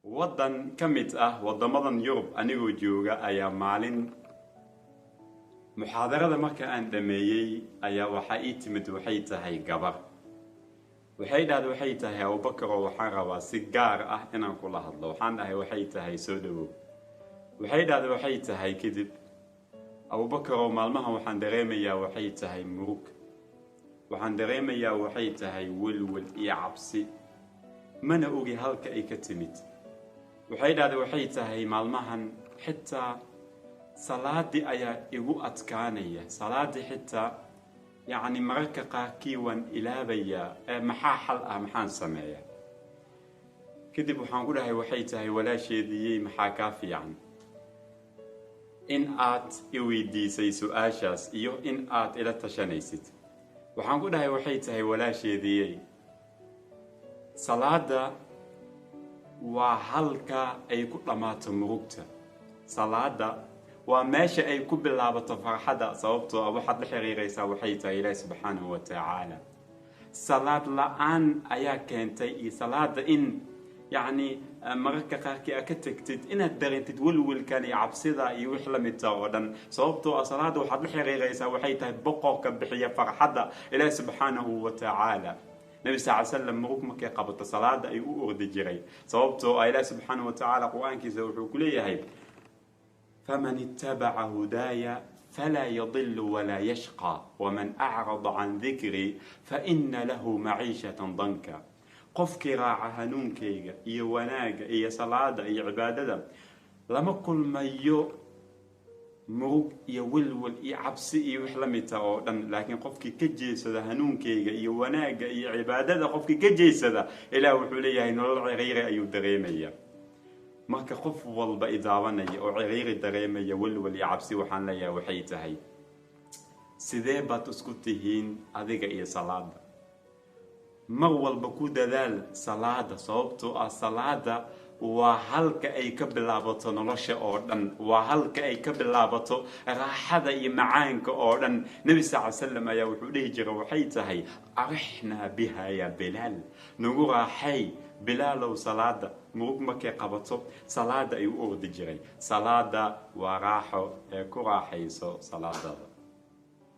Waddan ka mid ah waddamadan Yurub anigoo jooga ayaa maalin muxaadarada marka aan dhameeyey ayaa waxaa ii timid, waxay tahay, gabar. Waxay dhahday, waxay tahay, "Abubakar oo waxaan rabaa si gaar ah inaan kula hadlo." Waxaan dhahay, waxay tahay, "Soo dhawow." Waxay dhahday, waxay tahay kadib, "Abubakar oo maalmahan waxaan dareemayaa, waxay tahay, murug, waxaan dareemayaa, waxay tahay, welwel iyo cabsi, mana ogi halka ay ka timid." Waxay dhahday, waxay tahay, "Maalmahan xitaa salaadii ayaa igu adkaanaya, salaadii xitaa yacni mararka qaarkii waan ilaabayaa. Maxaa xal ah? Maxaan sameeyaa?" Kadib waxaan ku dhahay, waxay tahay, "Walaasheediyey, maxaa kaa fiican in aad i weydiisay su-aashaas iyo in aad ila tashanaysid?" Waxaan ku dhahay, waxay tahay, "Walaasheediyey, salaada waa halka ay ku dhammaato murugta, salaada waa meesha ay ku bilaabato farxadda, sababtoo ah waxaad la xiriiraysaa, waxay tahay, Ilaahi subxaanahu wa tacaala. Salaad la-aan ayaa keentay iyo salaada in yacni mararka qaarkii aad ka tagtid inaad dareentid welwelkan iyo cabsida iyo wix la midta oo dhan, sababtoo ah salaada waxaad la xiriiraysaa, waxay tahay, boqorka bixiya farxadda, Ilaahi subxaanahu wa tacaala. Nabi sal slam murug markay qabato salaada ayuu u ordi jiray, sababtoo ah Ilahi subxaanahu wa tacaala qur-aankiisa wuxuu ku leeyahay: faman ittabaca hudaaya falaa yadilu walaa yashqa, waman acrada can dikrii faina lahu maciishatan danka. Qofkii raaca hanuunkayga iyo wanaagga iyo salaada iyo cibaadada lama kulmayo murug iyo welwel iyo cabsi iyo wix la midta oo dhan, laakiin qofkii ka jeesada hanuunkayga iyo wanaagga iyo cibaadada, qofkii ka jeesada, Ilaah wuxuu leeyahay nolol ciriiri ayuu dareemaya. Marka qof walba idaawanaya oo ciriiri dareemaya, welwel iyo cabsi, waxaan leeyahay, waxay tahay, sidee baad isku tihiin adiga iyo salaada? Mar walba ku dadaal salaada, sababtoo ah salaada waa halka ay ka bilaabato nolosha oo dhan, waa halka ay ka bilaabato raaxada iyo macaanka oo dhan. Nebi sal ly slam ayaa wuxuu dhihi jiray, waxay tahay, arixnaa biha ya Bilaal, nagu raaxay Bilaalow salaada. Murug markay qabato salaada ayuu u ordi jiray. Salaada waa raaxo, ee ku raaxayso salaadada.